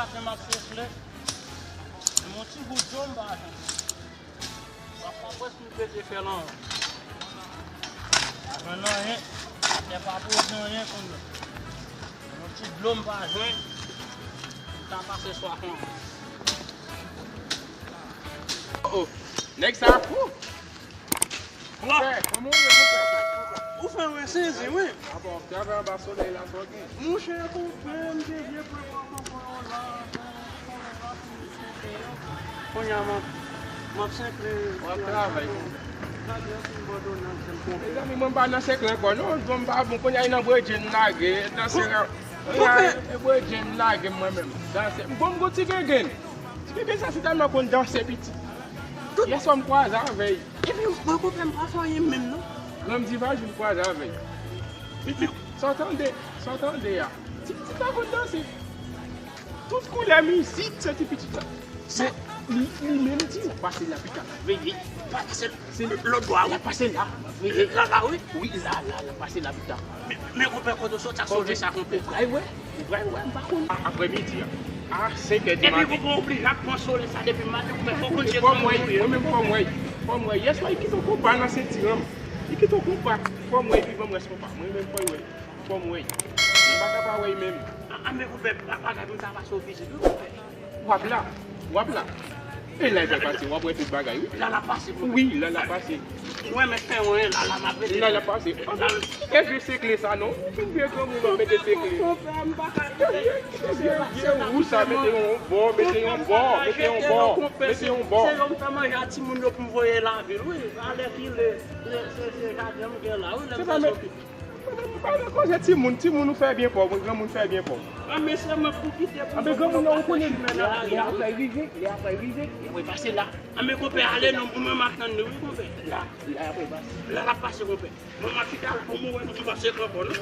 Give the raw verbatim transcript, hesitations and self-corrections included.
Maten m ap sekle. Yon ti gout dlo m pa jwenn. M ap pa prèske pete fè lan. Pa jwenn anyen. Atè pa pwodui anyen kounye a. Yon ti dlo m pa jwenn. M ta pase swaf lan. Oh, oh. Nèg sa fou. Monchè, kòman w ye, monchè? Ou fè mwen sezi, wi. Apa w ap travay anba solèy la, sa w gen? Monchè, konpè, m te vle pran kòkon yo la, kòkon yo la pou m sekle yo. Kounye a, m ap, m ap sekle. W ap travay, konpè. Gade yon ti bòdonans, konpè. Mezanmi, mwen m pa nan sekle ankò, non. Dlo m pa bon, kounye a, e nan bredje m lage, nan sera. Kounye a, e bredje m lage mwen menm. Danse. Bon, m gon ti gengenn. Ti gengenn sa, se tèlman konn danse piti. Yè swa m kwaze avè l. Epi, mwen konpè m pa fè anyen menm, non. Granm Diva jou m kwaze avè l. Pitit, sa w tande, sa w tande a. Ti pitit la konn danse. Tout koulè mizik, se ti pitit la. Se li, li menm di, w pase la pita. Veye, pa pase lòt bò a, wi. L ap pase la, veye. La, la, wi. Wi, la, la, l ap pase la pita. Men, men konpè, kote w soti ak solèy sa, konpè? Ou pral wè, ou pral wè, m pa konn. Aprè midi a, a senk è di maten. Epi konpè, w oblije ap pran solèy sa depi maten, konpè, fò w konn je granmoun ou ye. Fò m wè, mwen menm fò m wè, fò m wè. Yè swa, li kite yon konpa nan senti m. Li kite yon konpa. Fò m wè, epi ban m rès konpa. Mwen menm fò m wè. Fò m wè. M pa ka pa wè menm. A, a, men konpè, pa, pa gade m ta pase w vizit, wi, konpè. W ap la, w ap la. E la, l ap pase, w ap wè tout bagay, wi. La, l ap pase, konpè. Wi, la, l ap pase. Mwen, men fè mwen, la, la, m ap rete. La, l ap pase. Kite vye sekle sa, non. Ou fin vye granmoun, w ap mete sekle. Konpè, m pa ka. Vye, vye, vye wou sa, mete yon bò, mete yon bò, mete yon bò, mete yon bò. Se yo m fè manje a timoun yo pou m voye lavil, wi. Alèkile, se, se, se jaden m gen la, wi, lè m fè soti. Pale koze timoun, timoun ou fè byen pa w, granmoun fè byen pa w. Anben, se mwen pou kite pou. Anben, granmoun nan, ou konnen, lè, lè apre rive, lè apre rive, lè apre pase la. Anben, konpè, ale non, pou mwen, m ap tann li, wi, konpè. La, lè apre pase. La, l ap pase, konpè. Mwen, m ap kite al pou mwen, m pase ankò, non.